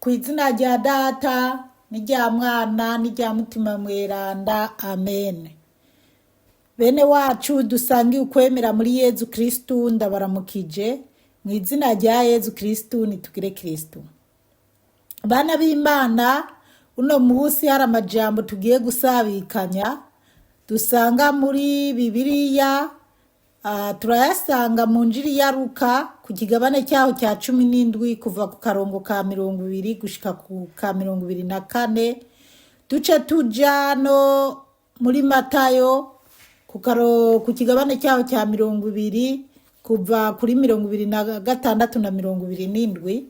Ku izina rya Data n'irya Mwana n'irya Mutima Mweranda, amen. Bene wacu dusangiye ukwemera muri Yezu Kristu, ndabaramukije mu izina rya Yezu Kristu. Nitugire Kristu. Bana b'Imana, uno munsi hari amajambo tugiye gusabikanya dusanga muri Bibiliya. Turayasanga mu Njiri ya Luka ku kigabane cyaho cya 17, kuva ku karongo ka 20 gushika ku ka 24. Duce tuja no muri Matayo ku kigabane cyaho cya 20, kuva kuri 26 na 27.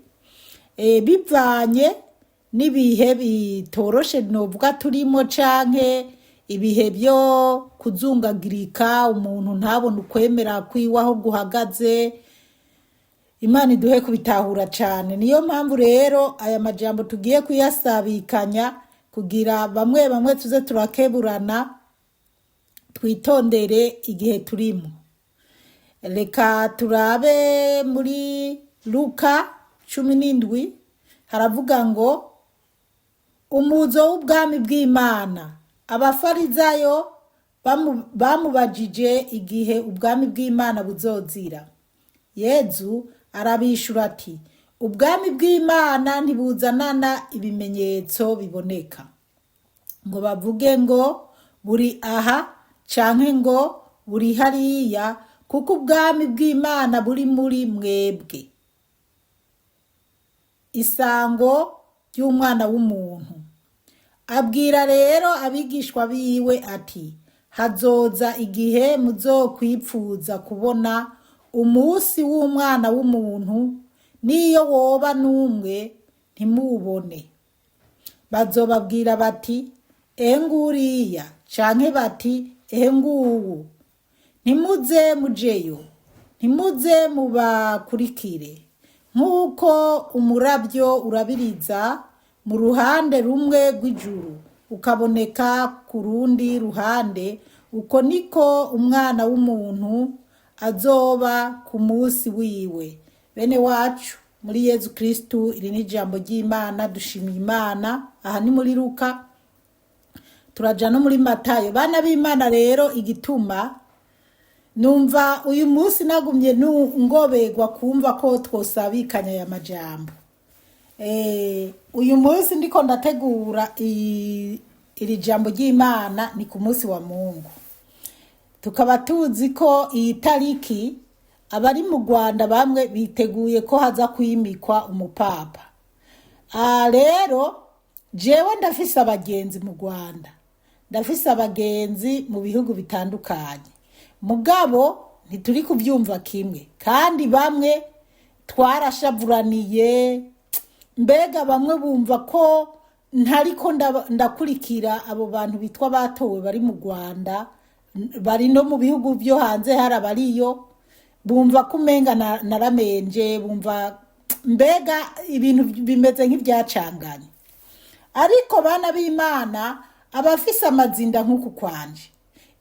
Bivanye n'ibihe bitoroshe novuga turimo, canke ibihe byo kuzungagirika, umuntu ntabone ukwemera kwiwe aho guhagaze. Imana iduhe kubitahura cane. Niyo mpamvu rero aya majambo tugiye kuyasabikanya kugira bamwe bamwe tuze turakeburana, twitondere igihe turimo. Reka turabe muri Luka 17. Haravuga ngo: "Umuzo w'ubwami bw'Imana." Abafarizayo bamubajije igihe ubwami bw'Imana buzozira. Yezu arabishura ati: "Ubwami bw'Imana ntibuzanana ibimenyetso biboneka, ngo bavuge ngo buri aha canke ngo buri hariya, kuko ubwami bw'Imana buri muri mwebwe." Isango ry'umwana w'umuntu. Abwira rero abigishwa biwe ati: "Hazoza igihe muzokwipfuza kubona umunsi w'umwana w'umuntu, n'iyo woba n'umwe ntimuwubone. Bazobabwira bati: 'Ehe nguriya,' canke bati: 'Ehe nguwu.' Ntimuze mujeyo, ntimuze mubakurikire. Nk'uko umuravyo urabiriza mu ruhande rumwe rw'ijuru ukaboneka ku rundi ruhande, uko niko umwana w'umuntu azoba ku munsi wiwe." Bene wacu muri Yezu Kristu, iri ni ijambo ry'Imana. Dushimiye Imana. Aha ni muri Luka, turaja no muri Matayo. Bana b'Imana, rero igituma numva uyu munsi nagumye ngobegwa kumva ko twosabikanya aya majambo, uyu munsi ndiko ndategura iri jambo ry'Imana ni ku munsi wa Mungu. Tukaba tuzi ko iyi tariki abari mu Rwanda bamwe biteguye ko haza kwimikwa umupapa. Rero jewe ndafise abagenzi mu Rwanda, ndafise abagenzi mu bihugu bitandukanye, mugabo ntituri kubyumva kimwe, kandi bamwe twarashavuraniye. Mbega bamwe bumva ko ntariko ndakurikira abo bantu bitwa batowe bari mu Rwanda, bari no mu bihugu byo hanze, hari abariyo bumva ko umenga naramenje, bumva mbega ibintu bimeze nk'ibyacanganye. Ariko bana b'Imana, abafise amazinda nk'uku kwanje,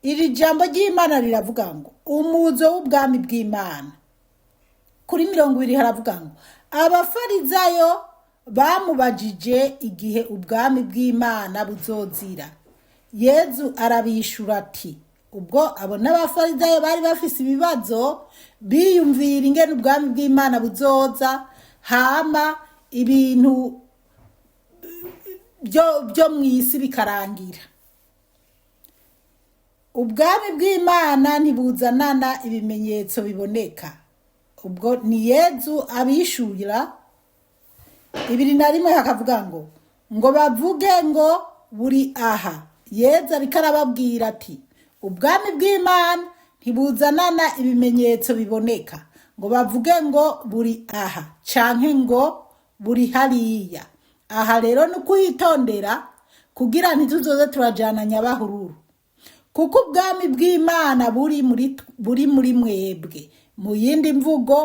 iri jambo ry'Imana riravuga ngo: "Umuzo w'ubwami bw'Imana." Kuri 20 haravuga ngo: "Abafarizayo bamubajije igihe ubwami bw'Imana buzozira. Yezu arabishura ati..." Ubwo abo n'abafarizayo bari bafise ibibazo, biyumvira ingene ubwami bw'Imana buzoza, hama ibintu byo mu isi bikarangira. "Ubwami bw'Imana ntibuzanana ibimenyetso biboneka." Ubwo ni Yezu abishurira. 21 hakavuga ngo bavuge ngo buri aha. Yezu ariko arababwira ati: "Ubwami bw'Imana ntibuzanana ibimenyetso biboneka, ngo bavuge ngo buri aha canke ngo buri hariya." Aha rero ni ukuhitondera kugira ntituzoze turajana nyabahururu, kuko ubwami bw'Imana buri muri mwebwe. Mu yindi mvugo,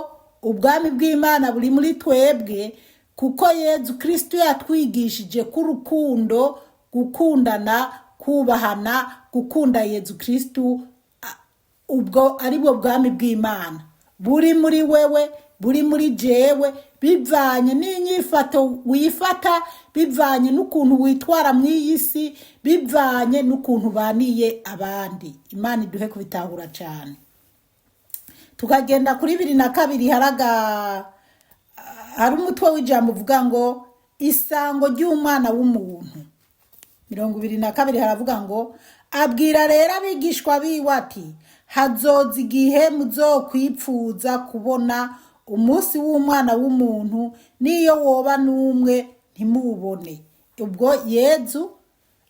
ubwami bw'Imana buri muri twebwe, kuko Yezu Kristo yatwigishije ko urukundo, gukundana, kubahana, gukunda Yezu Kristo, ubwo ari bwo bwami bw'Imana buri muri wewe, buri muri jewe. Bivanye n'inyifato wifata, bivanye n'ukuntu witwara mu iyi si, bivanye n'ukuntu ubaniye abandi. Imana iduhe kubitahura cyane. Tukagenda kuri 22, hari umutwe w'ijambo uvuga ngo "Isango ry'umwana w'umuntu". 22 haravuga ngo: "Abwira rero abigishwa biwe ati: 'Hazoza igihe muzokwipfuza kubona umunsi w'umwana w'umuntu, n'iyo woba n'umwe ntimuwubone.'" Ubwo Yezu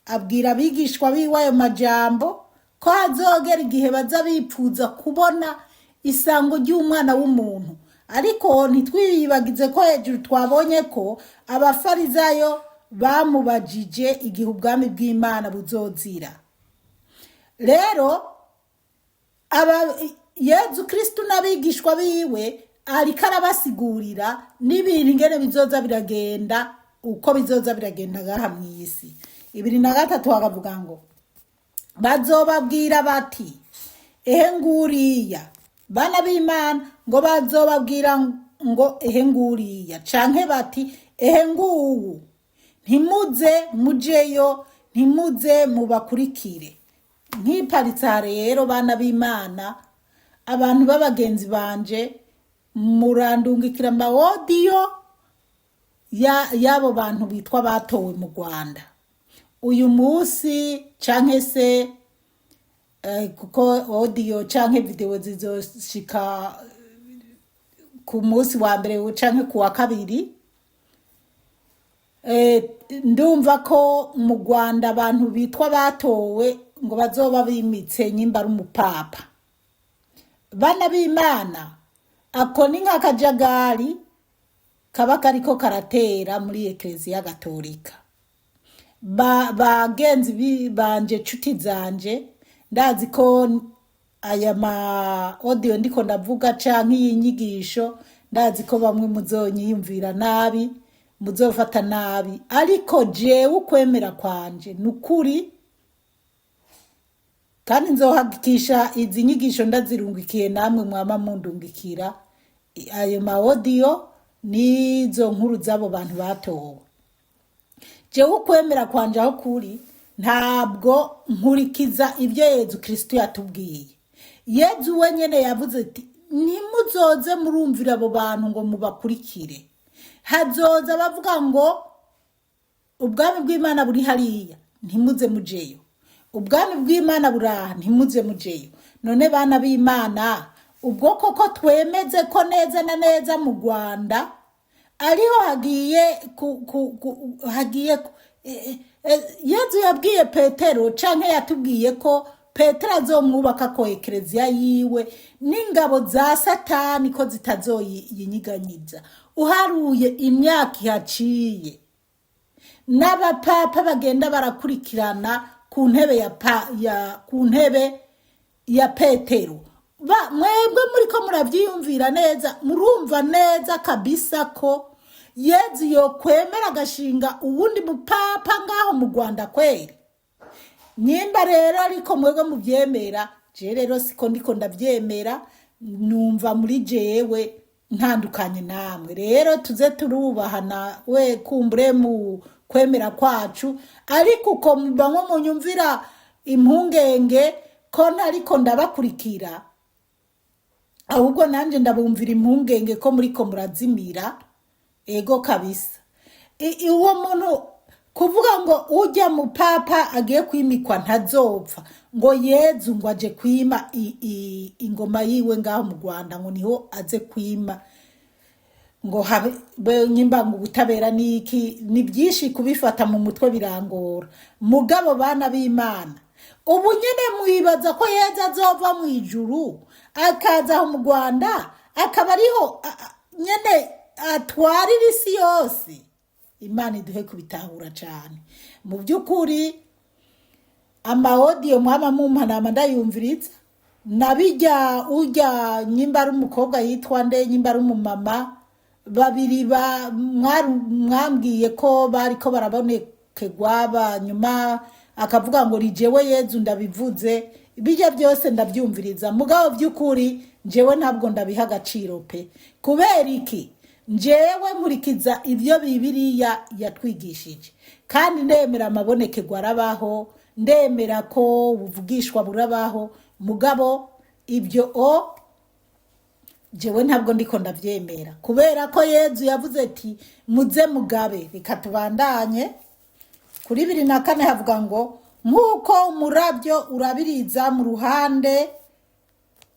abwira abigishwa biwe ayo majambo, ko hazogera igihe baza bipfuza kubona isango ry'umwana w'umuntu. Ariko ntitwiyibagize ko hejuru twabonye ko Abafarizayo bamubajije igihe ubwami bw'Imana buzozira. Rero aba Yezu Kristu n'abigishwa biwe ariko arabasigurira n'ibintu ingene bizoza biragenda, uko bizoza biragenda ngaha mu isi. 23 hakavuga ngo: "Bazobabwira bati: 'Ehe nguriya.'" Bana b'Imana, ngo bazobabwira ngo: 'Ehe nguriya,' canke bati: 'Ehe nguwu.' Ntimuze mujeyo, ntimuze mubakurikire. Nkiparitse aha rero, bana b'Imana, abantu b'abagenzi banje, murandungikira ama audio y'abo bantu bitwa batowe mu Rwanda uyu munsi, canke se kuko audio canke video zizoshika ku munsi wa mbere canke ku wa kabiri. Ndumva ko mu Rwanda abantu bitwa batowe ngo bazoba bimitse nyimba ari umupapa. Bana b'Imana, ako ni nk'akajagari kaba kariko karatera muri Ekereziya Gatolika. Bagenzi banje, nshuti zanje, ndazi ko aya ma audio ndiko ndavuga canke iyi nyigisho, ndazi ko bamwe muzonyiyumvira nabi, muzofata nabi, ariko jewe ukwemera kwanje ni ukuri, kandi nzohakikisha izi nyigisho ndazirungikiye namwe mwama mundungikira ayo ma audio n'izo nkuru z'abo bantu batowe. Jewe ukwemera kwanje aho kuri, ntabwo nkurikiza ibyo Yezu Kristo yatubwiye. Yezu wenyene yavuze ati: "Ntimuzoze murumvira abo bantu ngo mubakurikire. Hazoza bavuga ngo ubwami bw'Imana buri hariya, ntimuze mujeyo. Ubwami bw'Imana buraha, ntimuze mujeyo." None bana b'Imana, ubwo koko twemeze ko neza na neza mu Rwanda ariho hagiye ku, ku, ku, hagiye ku, Yezu yabwiye Petero, canke yatubwiye ko Petero azomwubaka ko ekereziya yiwe, n'ingabo za Satani ko zitazoyinyiganyiza. Uharuye imyaka ihaciye n'abapapa bagenda barakurikirana ku ntebe ya, pa, ya ku ntebe ya Petero, mwebwe muriko muravyiyumvira neza, murumva neza kabisa ko Yezu yokwemera agashinga uwundi mupapa ngaho mu Rwanda kweri? Nyimba rero ariko mwebwe muvyemera, je rero siko ndiko ndavyemera. Numva muri jewe ntandukanye namwe. Rero tuze turubahana we kumbure mu kwemera kwacu, ariko uko bamwe munyumvira impungenge ko ntariko ndabakurikira, ahubwo nanjye ndabumvira impungenge ko muriko murazimira. Ego kabisa. Uwo muntu kuvuga ngo ujya mu papa agiye kwimikwa ntazopfa, ngo Yezu ngo aje kwima ingoma yiwe ngaho mu Rwanda, ngo niho aze kwima, ngo habe nyimba ngo ubutabera niki, ni byinshi kubifata mu mutwe birangora. Mugabo bana b'Imana, ubu nyine mwibaza ko Yezu azova mu ijuru akaza aho mu Rwanda, akaba ariho nyene atwarira isi yose? Imana iduhe kubitahura cyane. Mu by'ukuri ama audio mwaba mumpa nama ndayumviriza, nabijya ujya nyimba ari umukobwa yitwa nde, nyimba ari umumama, babiri mwambwiye ko bariko barabonekerwa, banyuma akavuga ngo rijewe Yezu ndabivuze. Bijya byose ndabyumviriza, mugabo by'ukuri njyewe ntabwo ndabiha agaciro pe. Kubera iki? Njyewe nkurikiza ibyo Bibiliya yatwigishije, kandi ndemera amabonekerwa arabaho, ndemera ko buvugishwa burabaho, mugabo ibyo o jewe ntabwo ndiko ndabyemera, kubera ko Yezu yavuze ati: "Muze mugabe." Reka tubandanye kuri 24. Havuga ngo: "Nk'uko umurabyo urabiriza mu ruhande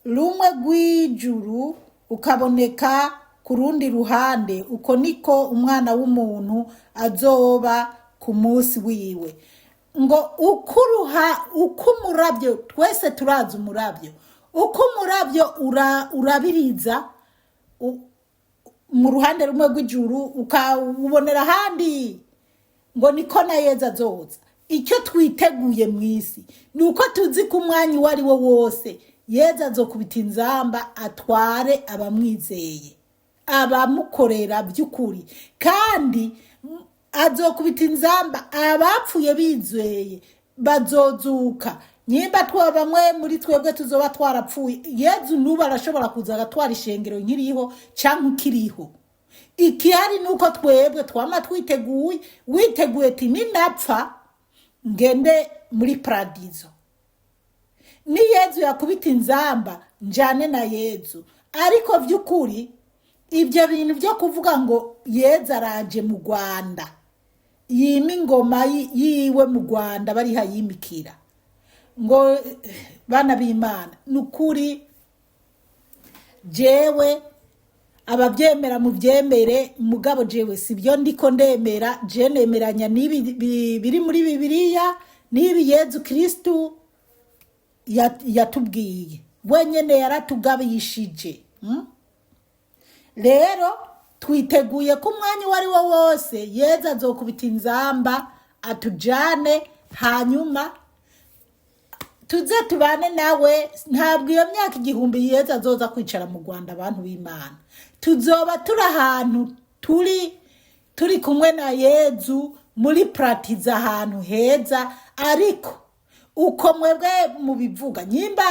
rumwe rw'ijuru ukaboneka ku rundi ruhande, uko niko Umwana w'umuntu azoba ku munsi wiwe." Ngo uko umurabyo, twese turazi umurabyo, uko umurabyo urabiriza mu ruhande rumwe rw'ijuru ukawubonera ahandi, ngo niko na Yezu azoza. Icyo twiteguye mu isi ni uko tuzi ko umwanya uwo ari wo wose Yezu azokubita inzamba, atware abamwizeye, abamukorera by'ukuri. Kandi azokubita inzamba, abapfuye bizeye bazozuka. Nyimba twa bamwe muri twebwe tuzoba twarapfuye, Yezu n'ubu arashobora kuza agatwara ishengero nkiriho cyangwa ukiriho. Ikihari ni uko twebwe twama twiteguye, witeguye ati: "Ninapfa ngende muri paradizo, ni Yezu yakubita inzamba njyane na Yezu." Ariko by'ukuri ibyo bintu byo kuvuga ngo Yezu araje mu Rwanda, yima ingoma yiwe mu Rwanda, bariha yimikira, ngo bana b'Imana, ni ukuri jewe ababyemera mubyemere, mugabo jewe si byo ndiko ndemera. Je nemeranya n'ibi biri muri Bibiliya, n'ibi Yezu Kirisitu yatubwiye wenyine, yaratugabishije. Rero twiteguye ko umwanya uwo ari wo wose Yezu azokubita inzamba atujane, hanyuma tuze tubane nawe. Ntabwo iyo myaka 1000 Yezu azoza kwicara mu Rwanda. Abantu b'Imana, tuzoba turi ahantu turi kumwe na Yezu muri paradizo, ahantu heza. Ariko uko mwebwe mubivuga, nyimba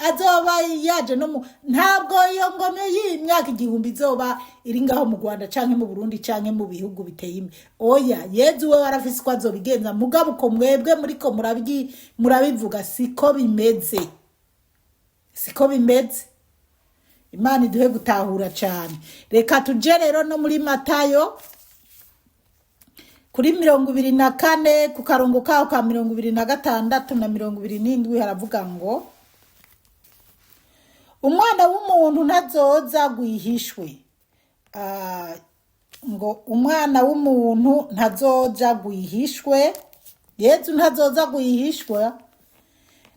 azoba yaje no mu, ntabwo iyo ngome y'imyaka 1000 izoba iri ngaho mu Rwanda canke mu Burundi canke mu bihugu biteye imbere. Oya, Yezu we warafise uko azobigenza, mugabo uko mwebwe muriko murabivuga siko bimeze, siko bimeze. Imana iduhe gutahura cyane. Reka tuje rero no muri Matayo kuri 24, ku karongo kaho ka 26 na 27, haravuga ngo: "Umwana w'umuntu ntazoza rwihishwe." Ngo Umwana w'umuntu ntazoja rwihishwe, Yezu ntazoza rwihishwe.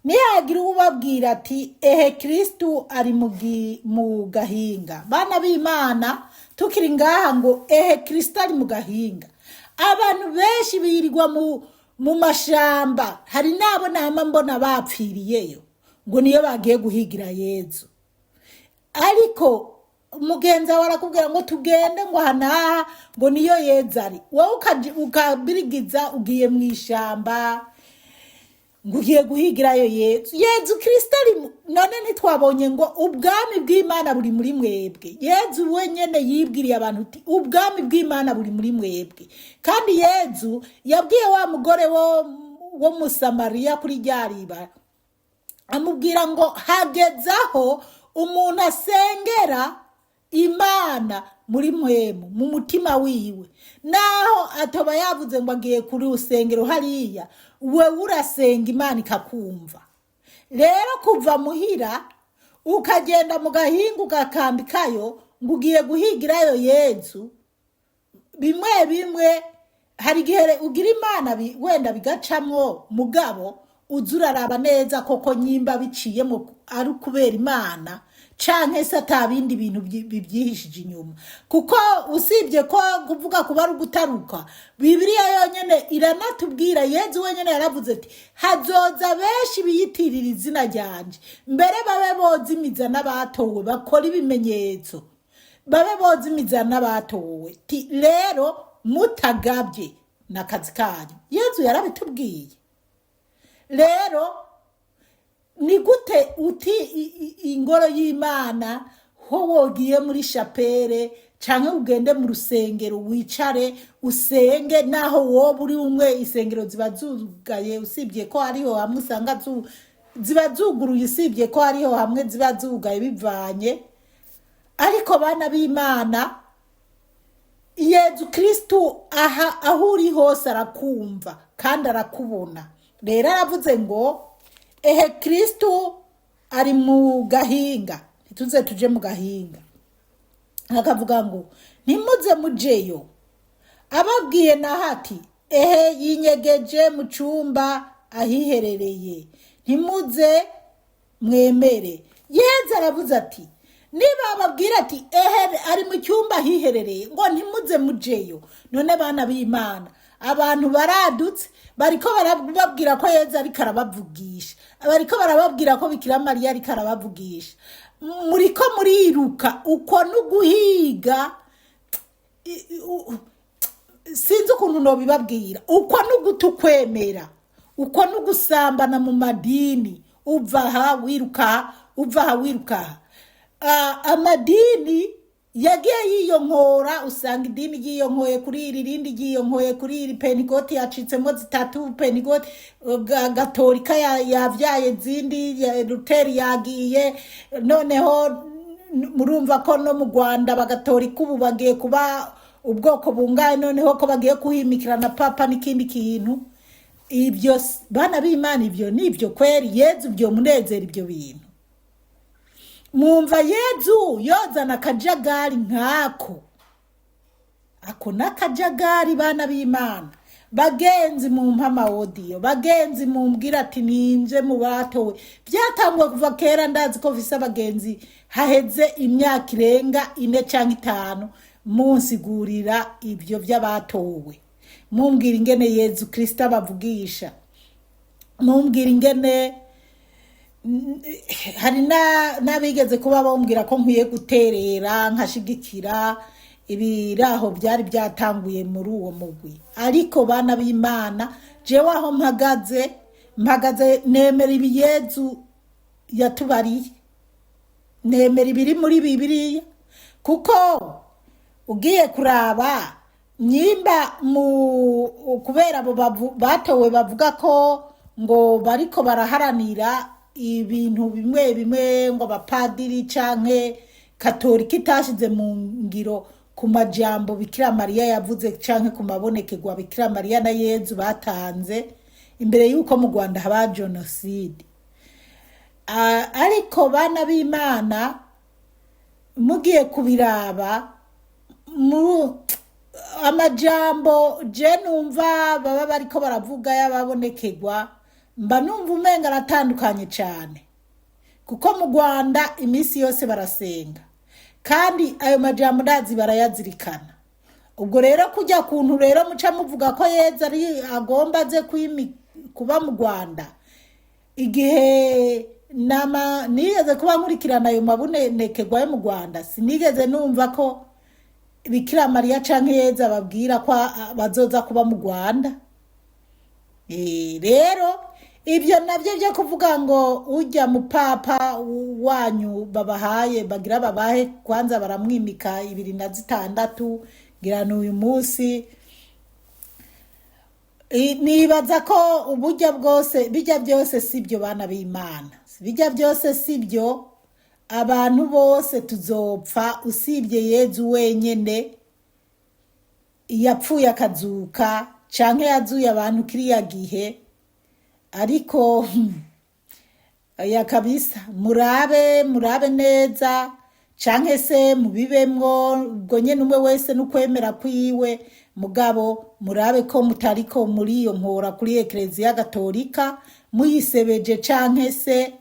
"Nihagira ubabwira ati: 'Ehe Kristu ari mu gahinga.'" Bana b'Imana, tukiri ngaha, ngo ehe Kristu ari mu gahinga, abantu benshi birirwa mu mashamba. Hari n'abo nama mbona bapfiriyeyo, ngo niyo bagiye guhigira Yezu. Ariko mugenzi wawe arakubwira ngo tugende, ngo aha n'aha, ngo niyo Yezu ari. Wowe ukabirigiza ugiye mu ishamba ngo ugiye guhigirayo Yezu. Yezu Kirisito ari none ntitwabonye ngo ubwami bw'Imana buri muri mwebwe? Yezu wenyine yibwiriye abantu uti: "Ubwami bw'Imana buri muri mwebwe." Kandi Yezu yabwiye wa mugore wo Musamariya kuri rya riba, amubwira ngo hagezaho umuntu asengera Imana muri mwemu, mu mutima wiwe, naho atoba yavuze ngo agiye kuri rusengero hariya, wewe urasenga Imana ikakumva. Rero kuva muhira ukagenda mu gahinga ugakambikayo ngo ugiye guhigirayo Yezu, bimwe bimwe hari igihe ugira Imana wenda bigacamwo, mugabo uza uraraba neza koko nyimba biciyemo ari ukubera Imana canke se ata bindi bintu bibyihishije inyuma. Kuko usibye ko kuvuga kuba ari ugutaruka, Bibiliya yonyene iranatubwira, Yezu wenyene yaravuze ati: "Hazoza benshi biyitirira izina ryanje, mbere babe bozimiza n'abatowe, bakora ibimenyetso babe bozimiza n'abatowe." Ti rero mutagabye n'akazi kanyu. Yezu yarabitubwiye. Rero ni gute uti ingoro y'Imana ho wogiye muri chapelle? Canke ugende mu rusengero wicare usenge, naho woba uri umwe. Isengero ziba zugaye, usibye ko hariho hamwe usanga ziba zuguruye, usibye ko hariho hamwe ziba zugaye bivanye. Ariko bana b'Imana, Yezu Kristu aha aho uri hose arakumva kandi arakubona. Rero aravuze ngo ehe, Kristu ari mu gahinga, ntituze tuje mu gahinga. Akavuga ngo ntimuze mujeyo. Ababwiye naho ati ehe, yinyegeje mu cumba ahiherereye, ntimuze mwemere. Yezu aravuze ati niba bababwira ati ehe, ari mu cyumba ahiherereye, ngo ntimuze mujeyo. None bana b'Imana, abantu baradutse, bariko barababwira ko Yezu ariko arabavugisha, bariko barababwira ko Bikira Mariya ariko arabavugisha, muriko muriruka. Uko n'uguhiga, sinzi ukuntu nobibabwira. Uko n'ugutukwemera, uko n'ugusambana mu madini, uva aha wiruka aha, uva aha wiruka aha. Amadini yagiye yiyonkora, usanga idini ryiyonkoye kuri iri, rindi ryiyonkoye kuri iri. Pentikoti yacitsemo zitatu, Pentikoti Gatolika yavyaye zindi, Luteri yagiye. Noneho murumva ko no mu Rwanda Bagatolika ubu bagiye kuba ubwoko bungahe? Noneho ko bagiye kuhimikira na papa n'ikindi kintu. Ibyo bana b'Imana, ibyo ni ibyo kweri Yezu byo munezera? Ibyo bintu mwumva Yezu yozana akajagari nk'ako? Ako n'akajagari, bana b'Imana. Bagenzi, mumpa ama audio, bagenzi, mumbwira ati ninje mu batowe. Byatangwa kuva kera, ndazi ko mfise abagenzi haheze imyaka irenga 4 cyangwa 5 munsigurira ibyo by'abatowe, mumbwira ingene Yezu Kristo abavugisha, mumbwira ingene hari n'abigeze kuba bambwira ko nkwiye guterera nkashigikira ibiraho byari byatanguye muri uwo mugwi. Ariko bana b'Imana, jewe aho mpagaze, mpagaze nemera ibi Yezu yatubariye, nemera ibiri muri Bibiliya, kuko ugiye kuraba nyimba mu kubera abo batowe bavuga ko ngo bariko baraharanira ibintu bimwe bimwe, ngo abapadiri canke Katolika itashize mu ngiro ku majambo Bikira Mariya yavuze canke ku mabonekerwa Bikira Mariya na Yezu batanze imbere y'uko mu Rwanda haba jenoside. Ariko bana b'Imana, mugiye kubiraba mu amajambo je numva baba bariko baravuga y'ababonekerwa, mba numva umenga aratandukanye cyane, kuko mu Rwanda iminsi yose barasenga kandi ayo majambo ndazi barayazirikana. Ubwo rero kujya kuntu rero muca muvuga ko Yezu ari agomba aze kuba mu Rwanda, igihe nama nigeze kuba nkurikirana ayo mabonekerwa yo mu Rwanda, sinigeze numva ko Bikira Mariya canke Yezu ababwira ko bazoza kuba mu Rwanda. Rero ibyo nabyo byo kuvuga ngo ujya mu papa wanyu babahaye, bagira babahe, kwanza baramwimika 26, ngira ni uyu munsi. Nibaza ko uburyo bwose bijya byose si byo, bana b'Imana, bijya byose si byo. Abantu bose tuzopfa usibye Yezu wenyene yapfuye akazuka, canke yazuye abantu kiriya gihe. Ariko ya kabisa, murabe, murabe neza, canke se mubibemwo ubwo nyene, umwe wese n'ukwemera kwiwe. Mugabo murabe ko mutariko muri iyo nkora kuri Ekleziya Gatolika muyisebeje, canke se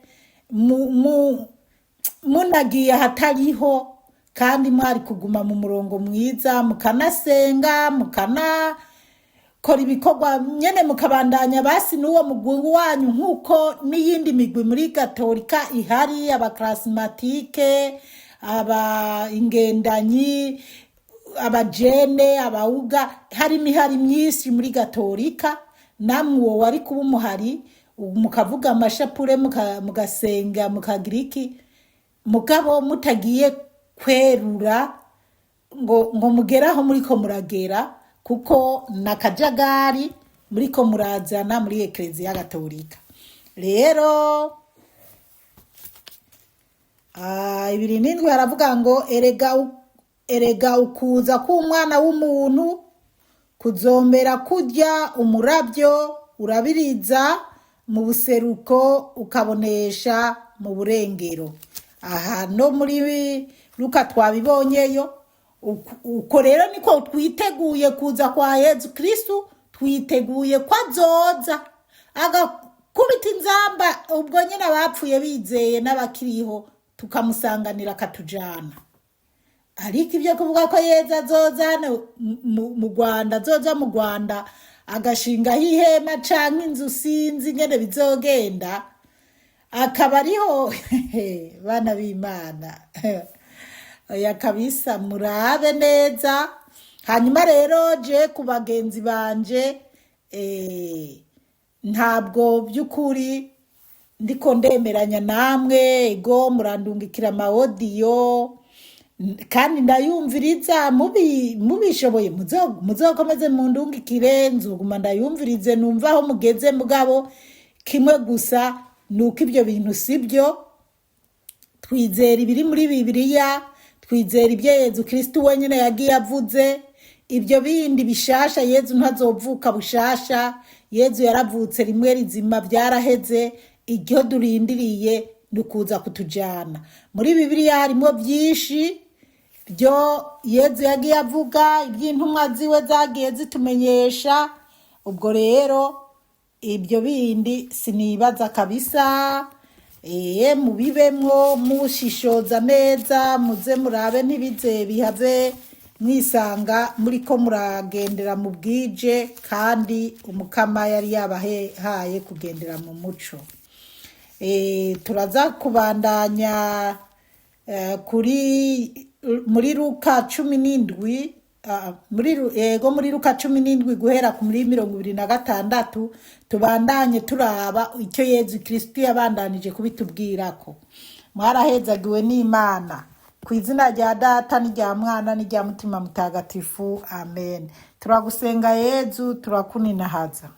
munagiye ahatariho, kandi mwari kuguma mu murongo mwiza, mukanasenga, mukana kora ibikorwa nyene, mukabandanya basi n'uwo mugwi wanyu, nk'uko n'iyindi migwi muri Gatolika ihari, abakarasimatike, aba ingendanyi, abajene, abawuga, hari imihari myinshi muri Gatolika. Namwe uwo wari kuba umuhari, mukavuga amashapure, mugasenga, mukagira iki, mugabo mutagiye kwerura. ngo mugere aho muriko muragera, kuko na kajagari muriko murazana muri Ekereziya Gatolika. Rero 27 haravuga ngo erega ukuza k'umwana w'umuntu kuzombera kurya umurabyo urabiriza mu buseruko ukabonesha mu burengero. Aha no muri Luka twabibonyeyo. Uko rero niko twiteguye kuza kwa Yezu Kristu, twiteguye ko azoza agakubita inzamba, ubwo nyine abapfuye bizeye n'abakiriho tukamusanganira akatujana. Ariko ibyo kuvuga ko Yezu azoza hano mu Rwanda, azoza mu Rwanda agashingaho ihema canke inzu, sinzi ingene bizogenda, akaba ariho. Bana b'Imana, oya kabisa, murabe neza. Hanyuma rero je ku bagenzi banje, ntabwo by'ukuri ndiko ndemeranya namwe. Ego, murandungikira ama audio kandi ndayumviriza. Mubishoboye muzokomeze mundungikire, nzoguma ndayumvirize numva aho mugeze. Mugabo kimwe gusa ni uko ibyo bintu si byo. Twizera ibiri muri Bibiliya, twizera ibyo Yezu Kristu wenyine yagiye avuze. Ibyo bindi bishasha, Yezu ntazovuka bushasha. Yezu yaravutse rimwe rizima, byaraheze. Iryo durindiriye ni ukuza kutujana. Muri Bibiliya harimo byinshi byo Yezu yagiye avuga, iby'intumwa ziwe zagiye zitumenyesha. Ubwo rero ibyo bindi sinibaza kabisa. Mubibemwo mushishoza neza, muze murabe ntibize bihave mwisanga muriko muragendera mu bwije kandi Umukama yari yabahaye kugendera mu muco. Turaza kubandanya kuri muri Luka 17, ego, muri Luka 17 guhera ku muri 26, tubandanye turaba icyo Yezu Kristu yabandanije kubitubwirako. Mwarahezagiwe n'Imana. Ku izina rya Data n'irya Mwana n'irya Mutima Mutagatifu, amen. Turagusenga Yezu, turakuninahaza.